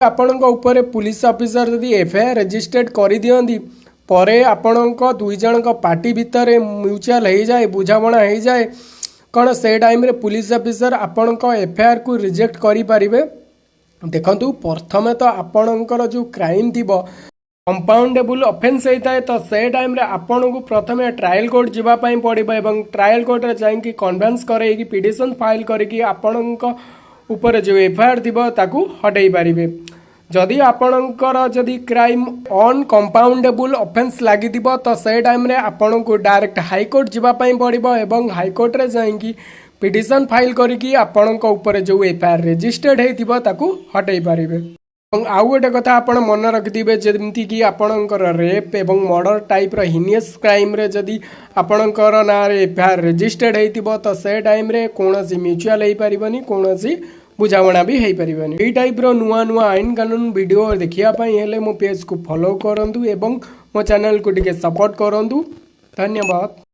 ଆପଣଙ୍କ ଉପରେ police officer ଯଦି ଏଫଆଇଆର୍ ରେଜିଷ୍ଟର୍ଡ କରିଦିଅନ୍ତି, ପରେ ଆପଣଙ୍କ ଦୁଇ ଜଣଙ୍କ ପାର୍ଟି ଭିତରେ ମ୍ୟୁଚୁଆଲ ହେଇଯାଏ, ବୁଝାମଣା ହେଇଯାଏ, କ'ଣ ସେ ଟାଇମ୍ରେ ପୁଲିସ ଅଫିସର ଆପଣଙ୍କ ଏଫଆଇଆର୍କୁ ରିଜେକ୍ଟ କରିପାରିବେ? ଦେଖନ୍ତୁ, ପ୍ରଥମେ ତ ଆପଣଙ୍କର ଯେଉଁ କ୍ରାଇମ୍ ଥିବ, କମ୍ପାଉଣ୍ଡେବୁଲ୍ ଅଫେନ୍ସ ହେଇଥାଏ, ତ ସେ ଟାଇମ୍ରେ ଆପଣଙ୍କୁ ପ୍ରଥମେ ଟ୍ରାଏଲ୍ କୋର୍ଟ ଯିବା ପାଇଁ ପଡ଼ିବ ଏବଂ ଟ୍ରାଏଲ୍ କୋର୍ଟରେ ଯାଇକି କନଭେନ୍ସ କରେଇକି, ପିଟିସନ୍ ଫାଇଲ୍ କରିକି ଆପଣଙ୍କ ଉପରେ ଯେଉଁ ଏଫଆଇଆର୍ ଥିବ, ତାକୁ ହଟେଇ ପାରିବେ। ଯଦି ଆପଣଙ୍କର ଯଦି କ୍ରାଇମ୍ ଅନକମ୍ପାଉଣ୍ଡେବୁଲ୍ ଅଫେନ୍ସ ଲାଗିଥିବ, ତ ସେ ଟାଇମ୍ରେ ଆପଣଙ୍କୁ ଡାଇରେକ୍ଟ ହାଇକୋର୍ଟ ଯିବା ପାଇଁ ପଡ଼ିବ ଏବଂ ହାଇକୋର୍ଟରେ ଯାଇକି ପିଟିସନ୍ ଫାଇଲ୍ କରିକି ଆପଣଙ୍କ ଉପରେ ଯେଉଁ ଏଫଆଇଆର୍ ରେଜିଷ୍ଟର୍ଡ ହେଇଥିବ, ତାକୁ ହଟେଇ ପାରିବେ। ଏବଂ ଆଉ ଗୋଟେ କଥା ଆପଣ ମନେ ରଖିଥିବେ, ଯେମିତିକି ଆପଣଙ୍କର ରେପ୍ ଏବଂ ମର୍ଡର ଟାଇପ୍ର ହିନିୟସ୍ କ୍ରାଇମ୍ରେ ଯଦି ଆପଣଙ୍କର ନାଁରେ ଏଫଆଇଆର୍ ରେଜିଷ୍ଟର୍ଡ ହେଇଥିବ, ତ ସେ ଟାଇମ୍ରେ କୌଣସି ମ୍ୟୁଚୁଆଲ ହେଇପାରିବନି, କୌଣସି ବୁଝାମଣା ବି ହେଇପାରିବନି। ଏଇ ଟାଇପ୍ର ନୂଆ ନୂଆ ଆଇନ କାନୁନ ଭିଡ଼ିଓ ଦେଖିବା ପାଇଁ ହେଲେ ମୋ ପେଜ୍କୁ ଫଲୋ କରନ୍ତୁ ଏବଂ ମୋ ଚ୍ୟାନେଲକୁ ଟିକେ ସପୋର୍ଟ କରନ୍ତୁ। ଧନ୍ୟବାଦ।